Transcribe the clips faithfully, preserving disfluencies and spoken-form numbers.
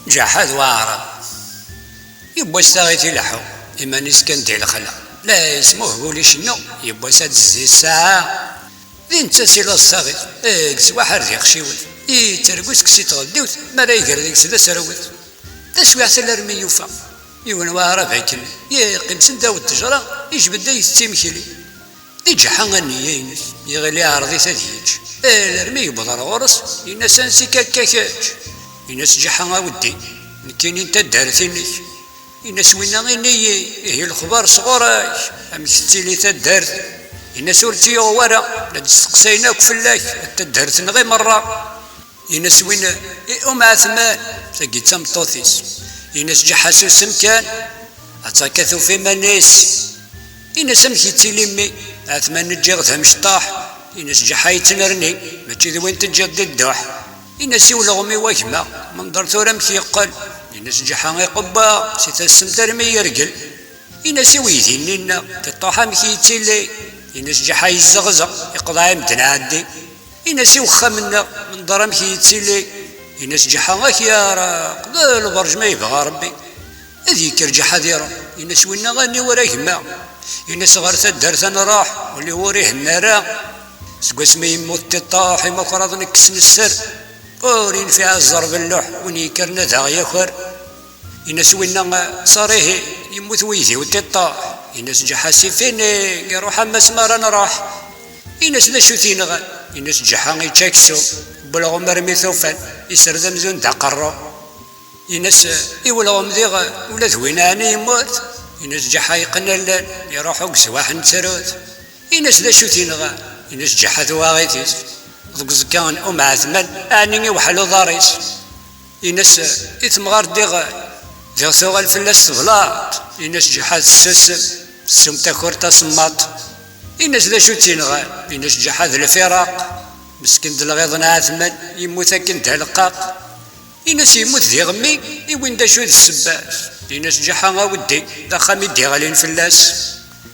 Ǧaḥa d waɛrab. Yiwwas taɣit ileḥḥu, iman-is kan di lexla. La yesmuhbul icennu, yiwwas ad tezzi ssaɛa. Di nettat ila ṣṣaɣit, deg sswaḥ ar d ixciwet. Yettergu seg si tɣeddiwt, mi ara iger deg-s d aserwet. Taswiɛt alarmi yufa yiwen waɛrab akken, yeqqim s ddaw n ttejra, ijbed-d ad itett imekli. Di Ǧeḥḥa a nniya-ines, iɣil iɛreḍ-it ad yečč. Alarmi yewweḍ ar ɣur-s, yenna-s: "Ansi-k akka kečč?" Yenna-s Ǧeḥḥa: "A weddi, nekkini n taddart-inek." Yenna-s winna: "Ini-yi, ihi lexbar sɣur-k, amek tettili taddart?" Yenna-s: "Ur tt-yuɣ wara, la d-steqsayen akk fell-ak, ad taddart-nneɣ i merra." Yenna-s win: "I Um Ɛetman, tagi d tameṭṭut-is." Yenna-s Ǧeḥḥa: "Susem kan, ad taka tufa iman-is." Yenna-s: "Amek yettili mmi?" Ɛetman: "Ǧǧiɣ-t amecṭaḥ." Yenna-s Ǧeḥḥa: "Yettnerni, mačči d win teǧǧiḍ di dduḥ." Yenna-s: "I ulɣem-iw a gma, menḍer tura amek yeqqel?" Yenna-s Ǧeḥḥa: "Iqewwa si tassemt armi yergel." Yenna-s: "I uydi-nni-nneɣ, tiṭṭuḥ amek yettili?" Yenna-s Ǧeḥḥa: "Yezzeɣzeɣ, iqḍeɛ i medden ɛeddi." Yenna-s: "I uxxam-nneɣ, menḍer amek yettili?" Yenna-s Ǧeḥḥa: "Ak yaraq, d lberǧ ma yebɣa Rebbi." Ad yekker Ǧeḥḥa ad iruḥ. Yenna-s winna: "Aniwer a gma?" Yenna-s: "Ɣer taddart ad nruḥ, ul-iw ur ihenna ara. Seg wasmi yemmut tiṭṭuḥ, imakṛaḍen kksen sser. Ur yenfiɛ ẓẓerb n luḥ, win yekkren ad aɣ-yaker." Yenna-s winna: "Ṣarihi, yemmut weydi-w tiṭṭuḥ." Yenna-s Ǧeḥḥa: "Si fini, iruḥ am asmi ara nruḥ." Yenna-s: "D acu t-yenɣan?" Yenna-s Ǧeḥḥa: "Yečča aksum, wwelɣem armi t-ufan, iserd amzun d aqerru." Yenna-s: "I welɣem diɣ ula d win ɛni yemmut?" Yenna-s Ǧeḥḥa: "Yeqqen allan, iruḥ ugeswaḥ n trut." Yenna-s: "D acu t-yenɣan?" Yenna-s Ǧeḥḥa: "Tuɣaɣit-is deg uẓekka n Um Ɛetman, ɛni iweḥḥel uḍar-is." Yenna-s: "I temɣart diɣ, diɣ tuɣal fell-as teblaṭ." Yenna-s Ǧeḥḥa: "Tessusem, tessum takurt tasemmaṭ." Yenna-s: "D acu tt-yenɣan?" Yenna-s Ǧeḥḥa: "D lfiraq. Meskin d lɣiḍ n Ɛetman, yemmut akken d aleqqaq." Yenna-s: "Yemmut diɣ mmi, i win d acu d ssebba-s?" Yenna-s Ǧeḥḥa: "A weddi, d axxam i d-iɣlin fell-as."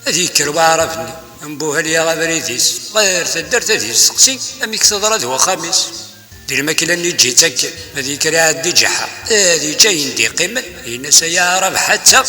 Ad yekker waɛrab-nni, ambuhal yaɣ abrid-is ɣer taddart ad yesteqsi amek teḍra d uxxam-is. Di lmakla-nni yeǧǧa-tt akken, ad yekker iɛeddi Ǧeḥḥa, ad yečč ayen d-iqqimen, yenna-s: "Ay aɛrab, ḥatta